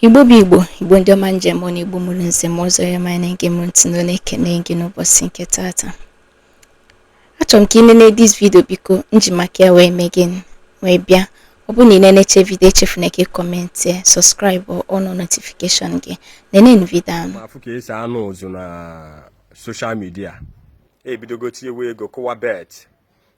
Igbo bụ Igbo, Igbo ndị ọma njem ọ na Igbo mụrụ nze m ọzọ ya ma na-ege m ntị nọ na-ekene gị n'ụbọchị nke tata. Achọrọ m ka ị nene this video, biko, nji maka ya wee mee gịnị wee bịa. Ọ bụrụ na ị neneche video, echefuna ka ị comment, subscribe on notification gị. Nenenu video ahụ. Ma afụ ka esi anụ ụzụ na social media, ebidogo tinyewe ego, kụwa bet.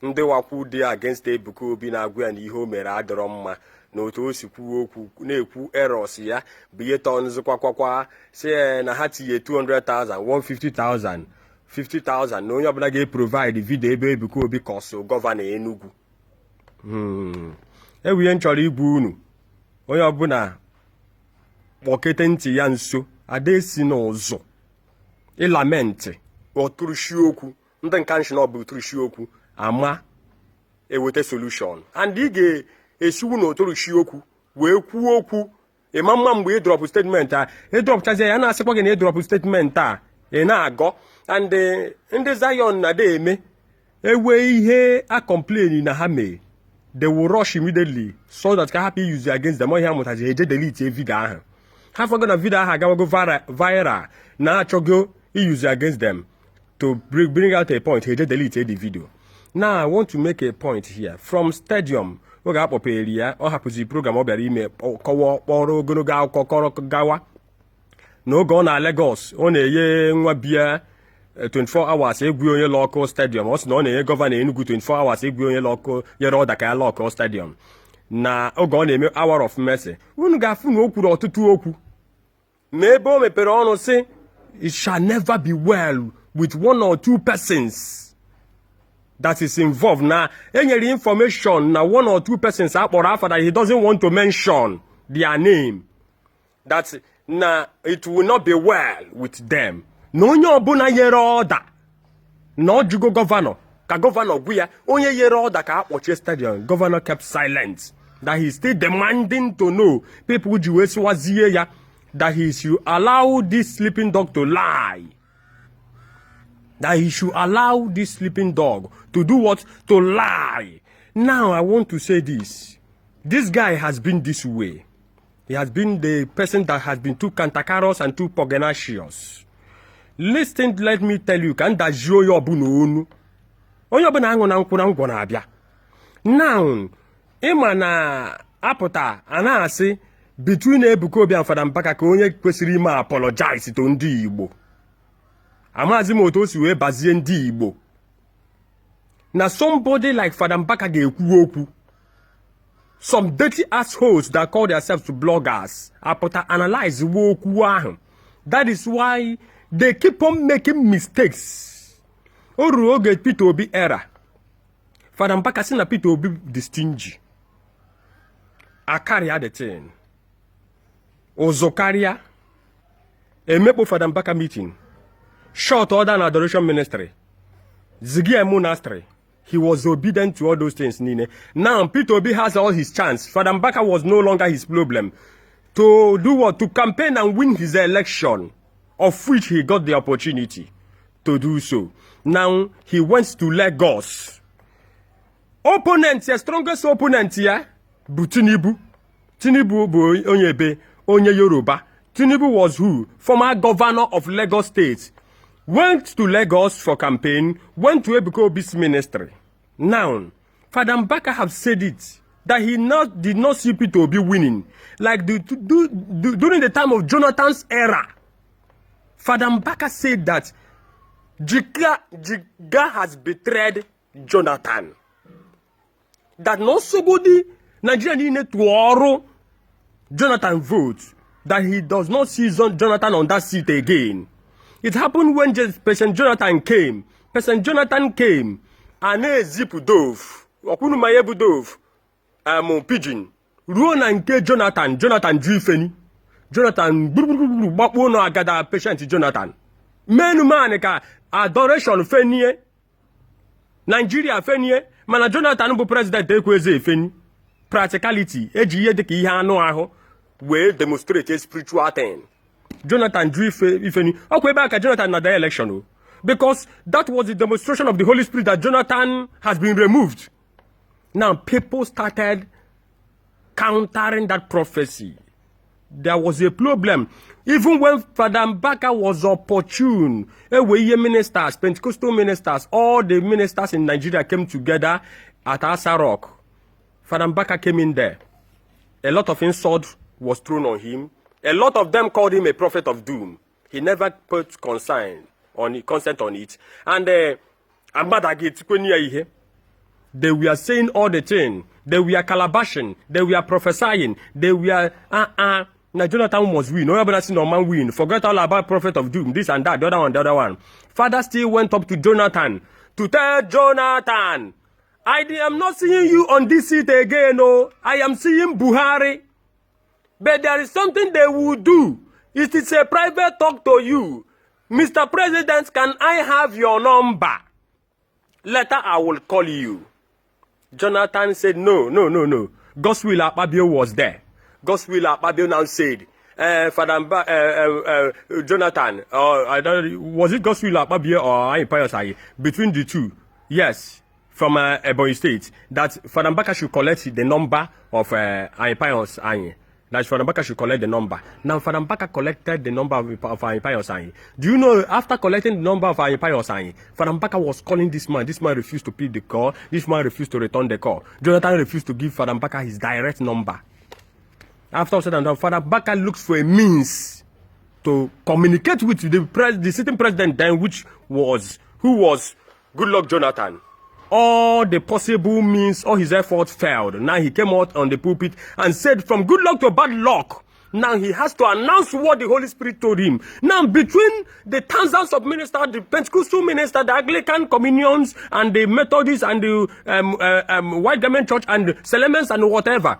Ndị wakwu dị against Ebuka Obi na-agwa ya na ihe o mere adọrọ mma, na otu o si kwuo okwu na-ekwu errors ya bụ ihe tọnzụkwakwakwa si na ha tinye 200,000, 150,000, 50,000, na onye ọbụla ga-eprovide video ebe Ebuka Obi kọsụ governor Enugu. Ewu, ihe m chọrọ igwu unu, onye ọbụla kpọkete ntị ya nso. Ada esi n'ụzụ ịlamentị ọtụrụshi okwu ndị nka nshi na ọ bụ ụtụrụshi okwu ama eweta solution, and ị ga-esiwu na ụtụrụshi okwu wee kwuo okwu ịma mma mgbe ị drop statement a. Ị dropchazie ya, na-asịkwa gị na ị drop statement a, ị na-agọ. And ndị Zion na eme ewe ihe a complain na ha mee, they will rush immediately so that ka hapụ use against them. Ihe amụtazi, eje delete video ahụ. Ha fọgo na video ahụ agawago viral, na-achọgo use against them to bring out a point, eje delete the video. Now I want to make a point here. From stadium, oge akpọpere ya, ọ hapụzi program ọ bịara ime, kọwa kpọrọ ogologo akụkọ kọrọ gawa. N'oge ọ na Lagos, ọ na-enye nwa bịa 24 hours egwu onye lọkụ stadium. Ọ sị na ọ na-enye governor Enugu 24 hours egwu onye lọkụ nyere ọda ka ya lọkụ stadium. Na oge ọ na-eme Hour of Mercy, unu ga-afụ na o kwuru ọtụtụ okwu, ma ebe o mepere ọnụ sị it shall never be well with one or two persons that is involved, na enyere information na one or two persons akpọrọ afa that he doesn't want to mention their name, that na it will not be well with them, na onye ọbụla nyere ọda, na ọ jụgo governor ka governor gwu ya onye nyere ọda ka akpọchie stadium. Governor kept silent, that he still demanding to know. People ji wee sịwazie ya that he should allow this sleeping dog to lie, that he should allow this sleeping dog to do what? To lie. Now I want to say this. This guy has been this way. He has been the person that has been too cantankerous and too pugnacious. Listen, let me tell you, ka m dazie onye ọbụla onu. Onye ọbụla aṅụ na nkwụ na ngwọ na-abịa. Now, ịma na apụta a na-asị between Ebuka Obi and Fada Mbaka, ka onye kwesịrị ime apologize to ndị Igbo. Amaghịzi m otu o si wee bazie ndị Igbo na somebody like Fada Mbaka ga-ekwu okwu. Some dirty assholes that call themselves bloggers apụta analyze wuo okwu ahụ. That is why they keep on making mistakes. O ruru oge Peter Obi era, Fada Mbaka sị na Peter Obi dị stingy, akarịa the thing ụzụ karịa emekpo Fada Mbaka meeting, short order na adoration ministry, zigia monastery. He was obedient to all those things niile. Now Peter Obi has all his chance. Fada Mbaka was no longer his problem. To do what? To campaign and win his election, of which he got the opportunity to do so. Now he went to Lagos. Opponent ya, strongest opponent ya bụ Tinubu. Tinubu bụ onye ebe, onye Yoruba. Tinubu was who? Former governor of Lagos State. Went to Lagos for campaign, went to Ebuka Obi's ministry. Now, Father Mbaka have said it, that he not, did not see Peter Obi winning. Like during the time of Jonathan's era, Father Mbaka said that Jiga, Jiga has betrayed Jonathan. That no somebody Nigeria niile tụọrọ Jonathan vote, that he does not see Jonathan on that seat again. It happened when President Jonathan came. President Jonathan came a na-ezipụ dove. Ọkwụnụ ma ihe bụ dove, pigeon ruo na nke Jonathan. Jonathan ju ifeni. Jonathan gburugburu gbakpuo na agada patient Jonathan. Menu man ka adoration fenie, Nigeria fenie, mana Jonathan bụ president ekwezi efeni. Practicality eji ihe dịka ihe anụ ahụ wee demonstrate a spiritual thing. Jonathan ju ife ifeni. Ọkwa ebe a ka Jonathan na the election o, because that was the demonstration of the Holy Spirit that Jonathan has been removed. Now people started countering that prophecy. There was a problem. Even when Father Mbaka was opportune, ewe ihe ministers, Pentecostal ministers, all the ministers in Nigeria came together at Aso Rock. Father Mbaka came in there. A lot of insult was thrown on him. A lot of them called him a prophet of doom. He never put concern on it, consent on it. And Amada ga-etikweni ya ihe. They were saying all the thing. They were calabashing. They were prophesying. They were, Now Jonathan must win. Onye ọbụla si na ọma win. Forget all about prophet of doom, this and that, the other one, the other one. Father still went up to Jonathan to tell Jonathan, "I am not seeing you on this seat again. Oh, I am seeing Buhari. But there is something they will do. It is a private talk to you. Mr. President, can I have your number? Later I will call you." Jonathan said, No. Godswill Akpabio was there. Godswill Akpabio now said, Father Mba, Jonathan, I don't, was it Godswill Akpabio or Ayi Pius Ayi? Between the two, yes, from Ebonyi State, that Father Mbaka should collect the number of Ayi Pius Ayi. That Father Mbaka should collect the number. Now, Father Mbaka collected the number of Ayi Pius Ayi. Do you know, after collecting the number of Ayi Pius Ayi, Father Mbaka was calling this man. This man refused to pick the call. This man refused to return the call. Jonathan refused to give Father Mbaka his direct number. After all said and done, Father Mbaka looks for a means to communicate with the sitting president then, which was, who was Goodluck Jonathan. All the possible means, all his efforts failed. Now he came out on the pulpit and said, from good luck to bad luck. Now he has to announce what the Holy Spirit told him. Now, between the thousands of ministers, the Pentecostal ministers, the Anglican communions, and the Methodists, and the White Garment Church, and the Selemens, and whatever,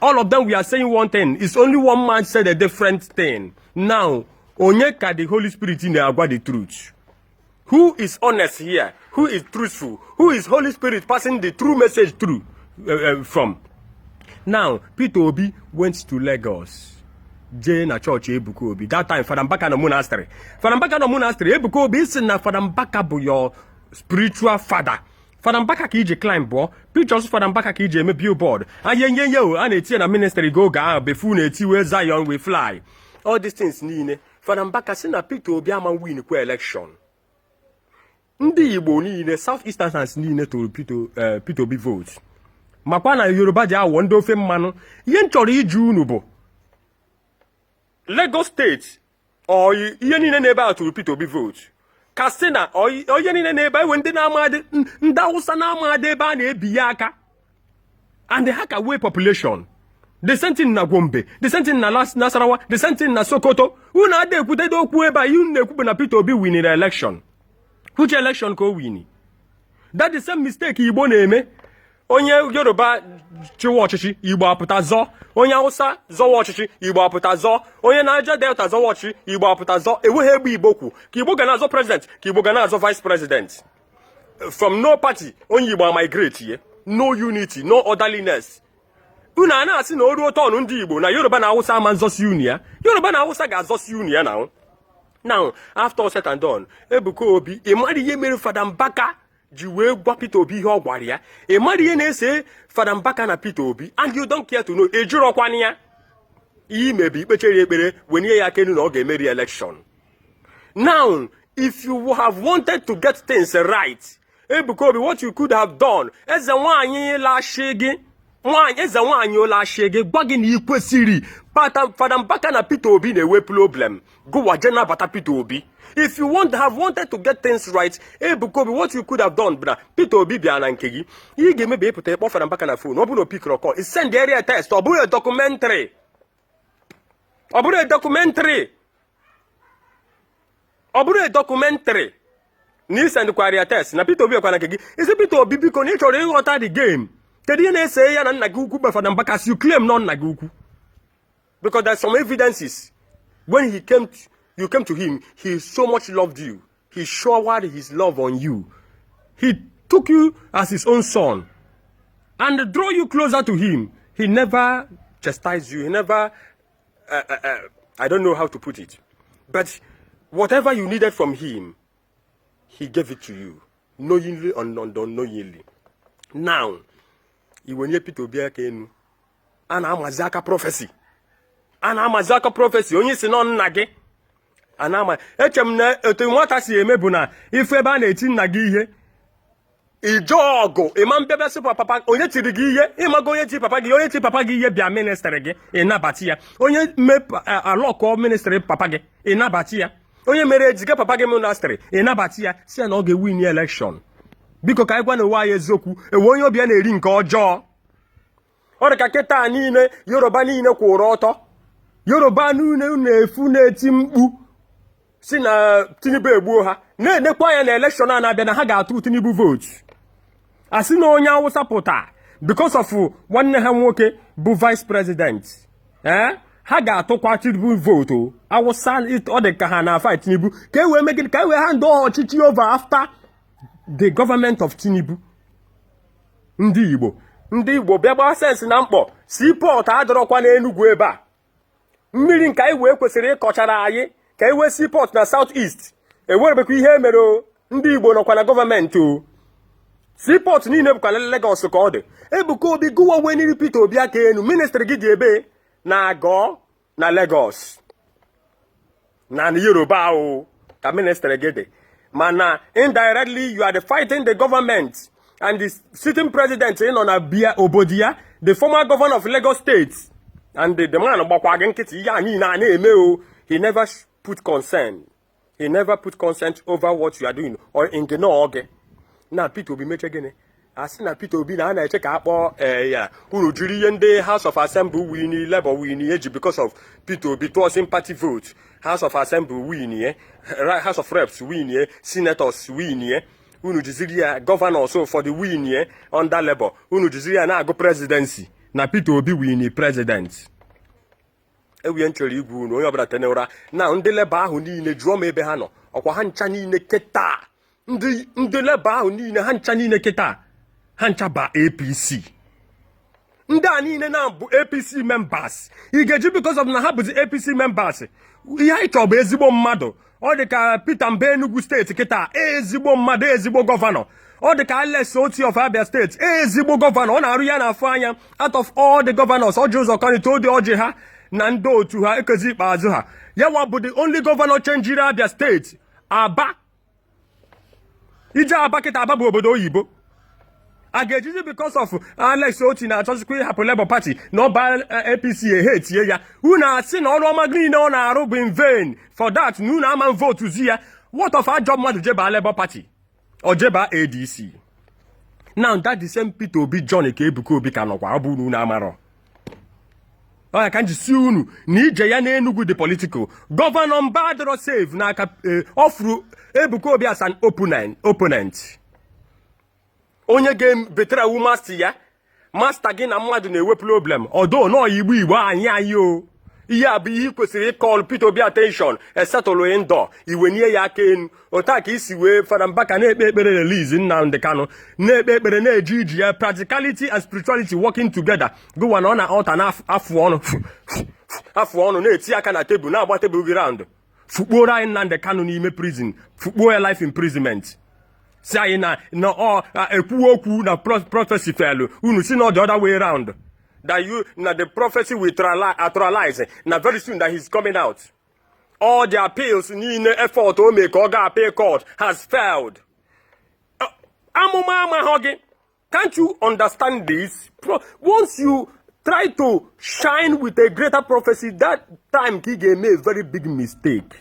all of them, we are saying one thing. It's only one man said a different thing. Now, onye ka the Holy Spirit na-agwa the truth? Who is honest here? Who is truthful? Who is Holy Spirit passing the true message through from? Now, Peter Obi went to Lagos. Jee na chọọchị Ebuka Obi. That time, Father Mbaka nọ monastery. Father Mbaka nọ monastery. Ebuka Obi sị na Father Mbaka bụ your spiritual father. Father Mbaka ka iji climb bụọ pictures. Father Mbaka ka iji eme billboard. Ayenyenye o a na-etinye na ministry go oge ahụ befu na-etiwe "Zion we fly", all these things niile. Father Mbaka sị na Peter Obi ama win kwa election. Ndị Igbo niile, South Easterners niile tụrụ Peter Obi vote, makwa na Yoruba ji awọ ndị ofe mmanụ. Ihe m chọrọ iju unu bụ, Lagos State ọ ihe niile n'ebe a tụrụ Peter Obi vote, Katsina ọ ihe niile n'ebe enwe ndị na-amadị, ndị Hausa na-amadị ebe a na-ebinye aka, and ha ka wee population. The same thing na Gombe, the same thing na Nasarawa, the same thing na Sokoto. Unu ada ekwutedo okwu ebe a. Ihe unu na-ekwu bụ na Peter Obi winiri election. Which election ka o wini? That the same mistake Igbo na-eme. Onye Yoruba chịwa ọchịchị, Igbo apụta zọọ. Onye Hausa zọwa ọchịchị, Igbo apụta zọọ. Onye Niger Delta zọwa ọchịchị, Igbo apụta zọọ. Enweghị egbe Igbo kwu ka Igbo ga na-azọ president, ka Igbo ga na-azọ vice president from no party. Onye Igbo migrate ye, no unity, no orderliness. Unu a na-asị na o ruo turn ndị Igbo na Yoruba na Hausa ama nzọsi unu ya. Yoruba na Hausa ga-azọsi unu ya. Now, after all said and done, Ebuka Obi, ị mara ihe mere Fada Mbaka ji wee gwa Peter Obi ihe ọ gwara ya? Ị mara ihe na-ese Fada Mbaka na Peter Obi, and you don't care to know. Ị jụrọkwana ya. Ihe imebi ikpechere ekpere, wenye ya aka elu na ọ ga-emeri election. Now, if you have wanted to get things right, Ebuka Obi, what you could have done, eze nwaanyị lashi gị, nwaanyị eze nwaanyị ụlashi gị, gwa gị na ị kwesịrị Fada Mbaka na Peter Obi na-enwe problem, gụwa je nabata Peter Obi. If you want have wanted to get things right, Ebuka Obi, what you could have done bụ na Peter Obi bịa na nke gị, ihe ga-emebi ịpụta ịkpọ Fada Mbaka na phone. Ọ bụrụ na o pickọrọ call, send area text. Ọ bụrụ documentary, ọ bụrụ documentary, ọ bụrụ documentary na isendkwara ya text na Peter Obi ekwana nke gị, isi Peter Obi, biko, na ị chọrọ ịghọta the game, kedu ihe na-ese ya na nna gị ukwu bụ Fada Mbaka, you claim nọ nna gị ukwu? Because there's some evidences. When he came to, you came to him, he so much loved you. He showered his love on you. He took you as his own son and draw you closer to him. He never chastised you. He never I don't know how to put it, but whatever you needed from him, he gave it to you, knowingly or unknowingly. Now iwenye Peter Obi aka enu, a na-amazi aka prophecy. A na-amazi akọ prophecy. Onye si nọ nna gị a na-ama. Eche m na etu nwata si eme bụ na ife ebe a na-eti nna gị ihe, ije ọgụ ịma mbịabịa sị papa onye tiri gị ihe. Ịmago onye ti papa gị, onye ti papa gị ihe bịa ministry gị, ịnabata ya. Onye alọkọ ministry papa gị, ịnabata ya. Onye mere ejiga papa gị ministry, ịnabata ya, si ya na ọ ga-ewin election. Biko, ka anyị gwa na onwe anyị eziokwu. Ewe onye obi ya na-eri nke ọjọọ. Ọ dị ka kịta niile Yoruba niile kwụrụ ọtọ, Yoruba niile na-efu na-eti mkpu si na Tinubu egbuo ha, na-enekwa anya na election a na-abịa na ha ga-atụ Tinubu vote. A sị na onye Awụsa pụta because of nwanne ha nwoke bụ vice president, ee, ha ga-atụkwa Tinubu vote. O Awụsa, ọ dị ka ha na-fight Tinubu ka e wee megide, ka e wee hand ọchịchị over after the government of Tinubu. Ndị Igbo, ndị Igbo, bịa gbaa sense na mkpọ. Seaport adọrọkwa n'Enugwu ebe a. Mmiri nke anyị wee kwesịrị ịkọchara anyị ka e wee seaport na South East, ewerebekwa ihe emere o. Ndị Igbo nọkwa na gọọmenti o. Seaport niile bụkwa na Lagos ka ọ dị. Ebuka Obi gụwa weniri Peter Obi aka enu. Ministry gị dị ebe na-agọ na Lagos na Yoruba o ka ministry gị dị, mana indirectly you are the fighting the government and the sitting president. Ị nọ na bia obodo ya, the former governor of Lagos State, and the man gbakwa gị nkịtị. Ihe a niile a na-eme o, he never put concern, he never put consent over what you are doing or ignore gị. Na Peter Obi meche gịnị? A sị na Peter Obi na a na-eche ka a kpọọ ee ya. Unu jiri ihe ndị House of Assembly win, Labour win, eji because of Peter Obi tụọ sympathy vote, House of Assembly win ye, House of Reps win ye, senators win ye, unu jiziri ya, governors ụfọdụ win ye under Labour, unu jiziri ya na-agụ presidency na Peter Obi win president. Ewuye m chọrọ igwu unu, onye ọbụla tene ụra na ndị Labour ahụ niile, jụọ m ebe ha nọ. Ọkwa ha ncha niile kịta, ndị Labour ahụ niile, ha ncha niile kịta, ha ncha ba APC. Ndị a niile na-abụ APC members. Ị ga-eji because of na ha bụzi APC members? Ihe anyị chọrọ bụ ezigbo mmadụ. Ọ dị ka Peter Mba, Enugu Steeti kịta, ezigbo mmadụ, ezigbo governor. Ọ dị ka Alex Otti of Abia Steeti, ezigbo governor. Ọ na-arụ ya n'afọ anya. Out of all the governors, Orji Uzor Kalu, Todi Ọjị ha na ndị otu ha ekezi ikpeazụ ha, yawa bụ the only governor chenjiri Abia Steeti. Aba, ije Aba kịta, Aba bụ obodo oyibo. A ga-ejizi because of Alex Otti na-achọzikwa ịhapụ Labour Party na ọba APC ehe etie ya, unu asị na ọrụ ọma niile ọ na-arụ bụ in vain for that, na unu ama vote zi ya? What of ajọ mmadụ jeba Labour Party, ọ jeba ADC? Now that the same Peter Obi John ka Ebuka Obi ka nọkwa. Ọ bụ unu amarọ ọ ya ka m ji si unu na ije ya n'Enugu dị political. Governor Mba adịrọ save n'aka ọfụrụ Ebuka Obi as an opponent, onye ga-betere wu master ya. Master gị na mmadụ na-enwe problem ọdụ nọọ Igbo, Igbo anyị anyị o. Ihe a bụ ihe ị kwesịrị ịcall Peter Obi attention, esetụlụ ndọ iwenye ya aka enu. Otu a ka isi wee Fada Mbaka na-ekpe ekpere release Nnamdi Kanu, na-ekpe ekpere na-eji iji ya, practicality and spirituality working together. Gụwa na ọ na altar na-afụ ọnụ, afụ ọnụ, na-eti aka na tebụl, na-agba tebụl gị round. Fukpuoro anyị Nnamdi Kanu n'ime prison, fukpuo ya life imprisonment. Si anyị na ọ ekwuwe okwu na prophecy felu unu, si na the other way round, that you na the prophecy will actualize na very soon, that he's coming out. All the appeals niile, effort o mee ka ọ ga appeal court has failed. Amụma amaghọ gị. Can't you understand this? Once you try to shine with a greater prophecy, that time ka ị ga-eme a very big mistake.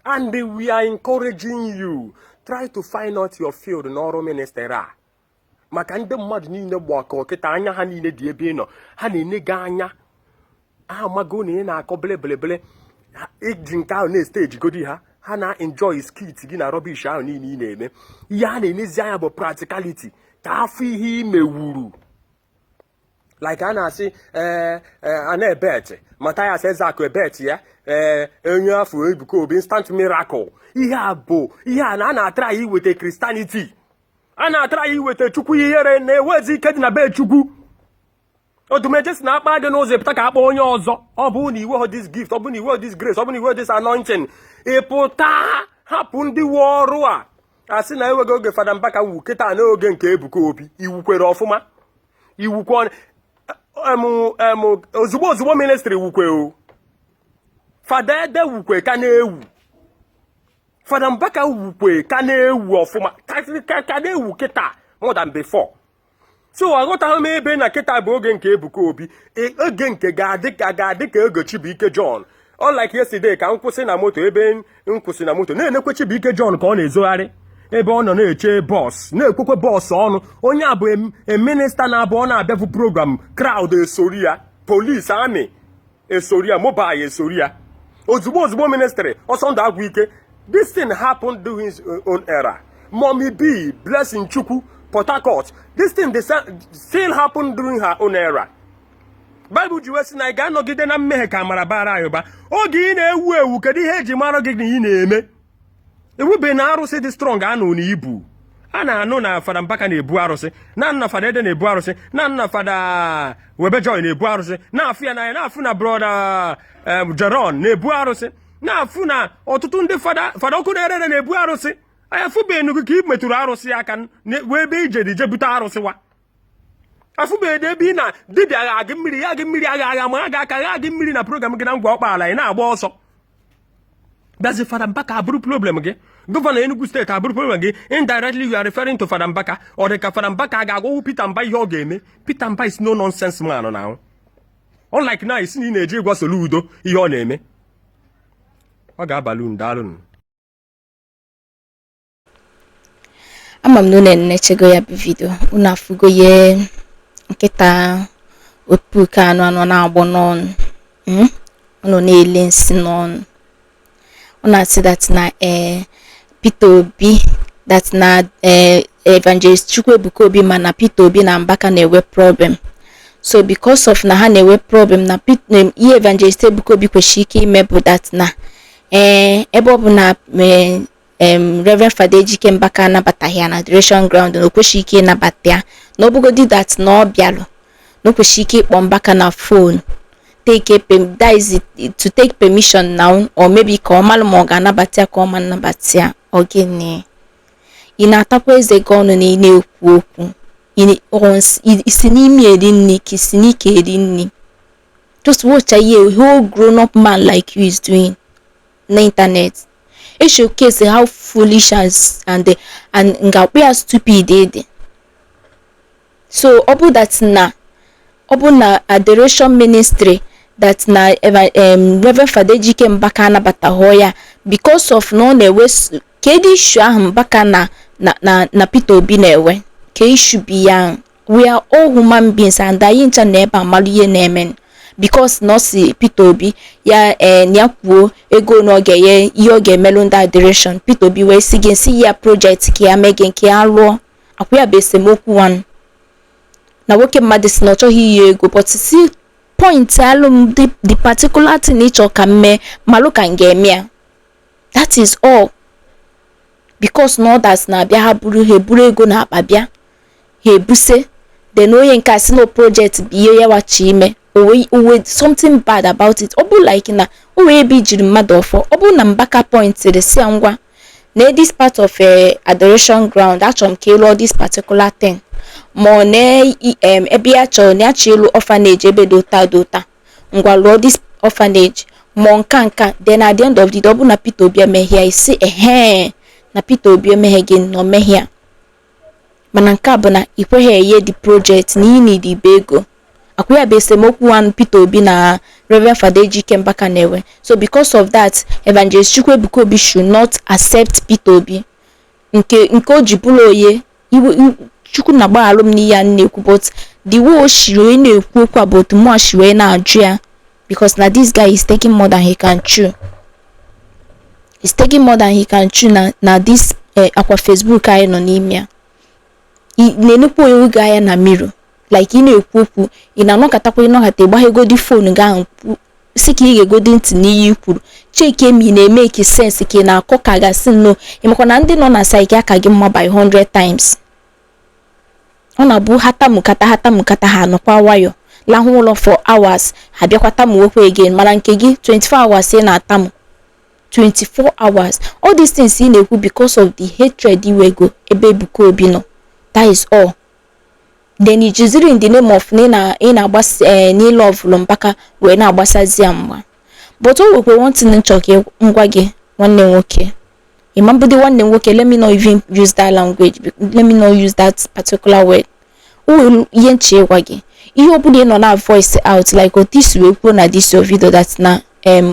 And we are encouraging you, try to find out your field n'ọrụ ministry a, maka ndị mmadụ niile gbakọ kịta, anya ha niile dị ebe ị nọ. Ha na-ene gị anya, ha amago na ị na-akọ belebelebele. Iji nke ahụ na-esteji godi ha, ha na-enjoy skit gị na rubbish ahụ niile ị na-eme. Ihe a na-enezi anya bụ practicality, ka afọ ihe imewuru. Like a na-asị ee, a na-ebet Mathias Ezeaku, ebet ya ee, onye afọ Ebuka Obi, instant miracle. Ihe a bụ ihe a na a na-atara ya iweta Christianity, a na-atara ya iweta Chukwu ihere na-ewezi ike dị na be Chukwu. Odumeje si na akpa dị n'ụzọ pụta ka akpa onye ọzọ. Ọ bụrụ na iwe this gift, ọ bụrụ na iwe this grace, ọ bụrụ na iwe this anointing, ị pụta hapụ ndị nwe ọrụ a. Asị na enweghị oge Fada Mbaka wu kịta n'oge nke Ebuka Obi iwukwere ọfụma, iwukwe ozugbo ozugbo ministry wukwe o. Fada Ede wukwe ka na-ewu, Fada Mbaka wukwe ka na-ewu ọfụma, ka na-ewu kịta more than before. So aghọtaghị m ebe na kịta bụ oge nke Ebuka Obi. Oge nke ga-adị ka ga-adị ka oge Chibuike John. Unlike yesterday, ka m kwụsị na moto, ebe m kwụsị na moto na-enekwe Chibuike John ka ọ na-ezogharị ebe ọ nọ na-eche bus, na-ekwekwe bus ọnụ. Onye a bụ minister na-abụ ọ na-abịabụ program, crowd esori ya, police, army esori ya, mobile esori ya. Ozugbo ozugbo ministry ọsọ ndụ agwụ ike. This thing happened during his own era. Mommy B, Blessing Chukwu, Port Harcourt, this thing still happened during her own era. Bible ji wee sị na ị ga-anọgide na mmehie ka amara bara anyị ụba. Oge ị na-ewu ewu, kedu ihe eji mara gị na ị na-eme ewube na arụsị dị strong? Anụ na ibu a na-anụ na Fada Mbaka na-ebu arụsị, na nna Fada Ede na-ebu arụsị, na nna Fada Webe Joy na-ebu arụsị, na-afụ ya n'anya, na-afụ na Brother Jeron na-ebu arụsị, na-afụ na ọtụtụ ndị fada, Fada ọkụ na-ere na-ebu arụsị. Anya afụbeghị gị ka ị metụrụ arụsị aka wee ebe ije dị je bute arụsị wa. Afụbeghị ebe ị na dibịa agha gị mmiri ya gị mmiri agha agha ma aga aka gha gị mmiri na program gị na ngwa ọkpaala ị na-agba ọsọ bịazi. Fada Mbaka abụrụ problem gị, Governor Enugu State abụrụ problem gị. Indirectly, you are referring to Fada Mbaka. Ọ dị ka Fada Mbaka ga-agwawu Peter Mba ihe ọ ga-eme. Peter Mba is no nonsense man now. Unlike now, isi na ị na-eji ịgwa Soludo ihe ọ na-eme, ọ ga-abalị unu. Daalụnụ. Ama m na unu enechego ya bụ video, unu afụgo ihe nkịta opuke anụ anụ na-agbọ n'ọnụ. Unu na-ele nsị n'ọnụ. Ọ na-asị that na Peter Obi, that na Evangelist Chukwuebuka Obi, ma na Peter Obi na Mbaka na-enwe problem. So because of na ha na-enwe problem na ihe Evangelist Ebuka Obi kwesịrị ike ime bụ that na ebe ọ bụ na Reverend Fada Ejike Mbaka anabataghị ya na adoration ground, na o kwesịghị ike ịnabata ya, na ọ bụgodi that na ọ bịalụ, na o kwesịrị ike ịkpọ Mbaka na phone, take a that is it, to take permission now, or maybe ka ọ malụ ma ọ ga-anabata ya ka ọ ma nnabata ya. Ọ gịnị ị na-atakwa eze gị ọnụ na ị na-ekwu okwu? Isi n'imi eri nri ka isi n'ike eri nri? Just watch ihe a whole grown up man like you is doing na internet e showcase how foolish and ngakpụ ya stupid dị. So ọ bụ that na ọ bụ na adoration ministry, that na Reverend Fada Ejike Mbaka anabataghọ ya because of na ọ na-ewe. Kedu issue ahụ Mbaka na Peter Obi na-ewe? Ka issue bi ya? We are all human beings and anyị ncha na ebe amalụ ihe na-eme. Because na ọ si Peter Obi ya ya kwuo ego na ọ ga-enye, ihe ọ ga-emelụ ndị adoration, Peter Obi wee sị gị si ya project ka ya mee gị nke ya lụọ akwụ ya bụ esemokwu one na nwoke mmadụ si na ọ chọghị iyi ego, but si point alụ m the particular thing ịchọ ka m mee, malụ ka m ga-eme ya. That is all. Because na others na-abịa, ha buru, ha eburu ego na akpa bịa, ha ebuse. Then onye nke a sị na project bụ ihe ya wachi ime owe something bad about it. Ọ bụ like na o nwere ebe ijiri mmadụ ọfọ. Ọ bụ na Mbaka pointịrị si ya, ngwa, na this part of adoration ground, achọrọ m ka ị lụọ this particular thing, ma ọ na ebe ya chọrọ na ya chọrọ ịlụ orphanage ebe dị ụta dị ụta, ngwa, lụọ this orphanage, ma nka nka. Then at the end of the day, ọ bụ na Peter Obi emeghe ya, isi ehe na Peter Obi emeghe gị na omeghe ya. Mana nke a bụ na ị kweghị enye the project na ị need ibe ego akwụ ya bụ esemokwu one Peter Obi na Reverend Fada Ejike Mbaka na-enwe. So because of that, Evangelist Chukwuebuka Obi should not accept Peter Obi nke o ji bụrụ onye iwe. Chukwu na-agbaghalụ m n'ihe a na-ekwu, but the way o shiri wee na-ekwu okwu a bụ otu mụ shi wee na-ajụ ya, because na this guy is taking more than he can chew. He's taking more than he can chew na this akwa Facebook anyị nọ n'ime ya. Ị na-enekwa onwe gị anya na mirror, like ị na-ekwu okwu, ị na-anọkatakwa, ịnọkata ịgbaghegodi phone gị ahụ si ka ị ga-egodi ntị n'ihe i kwuru, cheke ma ị na-eme ka sense, ka ị na-akọ ka gasị nnọọ. Ịmakwa na ndị nọ na psyche aka gị mma by 100 times. Ọ na-abụ ha tamukata, ha tamukata, ha anọkwa nwayọ lahụ ụlọ for hours, ha bịakwa tamuwekwa again. Mana nke gị, 24 hours ị na-atamu, 24 hours. All these things ị na-ekwu because of the hatred iwego ebe Ebuka Obi nọ, that is all. Then ijiziri in the name of na ị na-agbasa n'ile ọvụlụ Mbaka wee na-agbasazi ya mgba. But o nwekwa one thing m chọrọ ka m gwa gị, nwanne m nwoke. Ịma mbụdị nwanne m nwoke, let me not even use that language, let me not use that particular word. O nwere ihe nche ịgwa gị. Ihe ọbụla ị nọ na voice out, like otu isi wee kwuo na this your video that na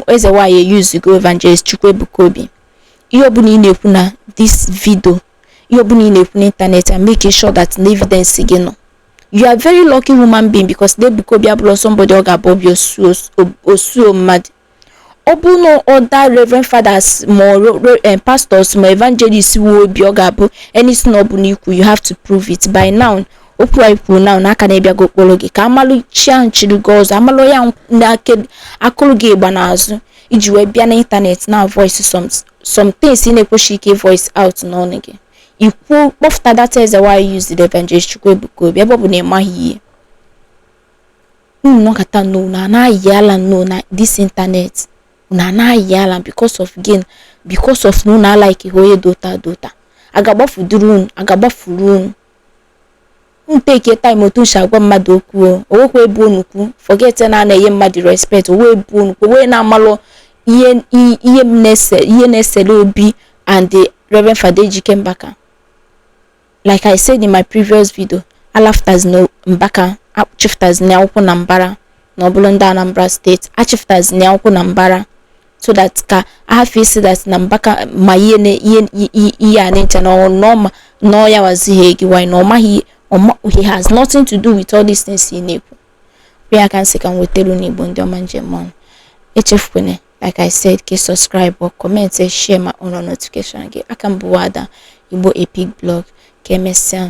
eze nwaanyị use go Evangelist Chukwuebuka Obi, ihe ọbụla ị na-ekwu na this video, ihe ọbụla ị na-ekwu n'ịntanetị, and make sure that na evidence gị nọ. You are very lucky human being, because na Ebuka Obi abụrụ somebody ọ ga-abụ obi osuo mmadụ. Ọ bụ na other reverend fathers ma pastors ma evangelists wuo obi, ọ ga-abụ anything ọ bụla ikwu, you have to prove it. By now, okwu a ikwu now n'aka na-ebịago okporo gị ka amalụ chi ahụ chiri gị ọzọ, amalụ ya na-akụrụ gị ịgba n'azụ iji wee bịa n'ịntanetị na voice some things ị na-ekwesịghị ike voice out n'ọnụ gị. Ikwuo kpọfụta data eze nwaanyị use the Evangelist Chukwuebuka Obi, ebe ọ bụ na ị maghị ihe unu nọkọta nnọọ na anaghị ala nnọọ na this internet, unu anaghị ala because of gain, because of na unu alike onye dota dota a ga-agbafuduru unu, a ga-agbafuru unu. Unu take time otu nsi agwa mmadụ okwu. O owekwa ebe unu kwu, forget na a na-enye mmadụ respect. Owe ebe unu kwu wee na-amalụ ihe ihe m na-ese, ihe na-esele Obi and the Reverend Father Ejike Mbaka. Like I said in my previous video, alaftaz na Mbaka achịftaz na akwụkwọ na mbara na ọ bụrụ ndị Anambra Steeti achịftaz na akwụkwọ na mbara, so that ka ahafụ isi that na Mbaka ma ihe na ihe ihe a na-eche na ọ nọ na ọ ya wazighị gị why na ọ maghị. He has nothing to do with all these things ị na-ekwu ya. Ka nsị ka m wetara unu, Igbo ndị ọma njem ọnụ. Echefukwana, like I said, ka subscribe or comment, share ma on notification gị. Aka m bụ Ada Igbo Epic Blog. Ka emesịa.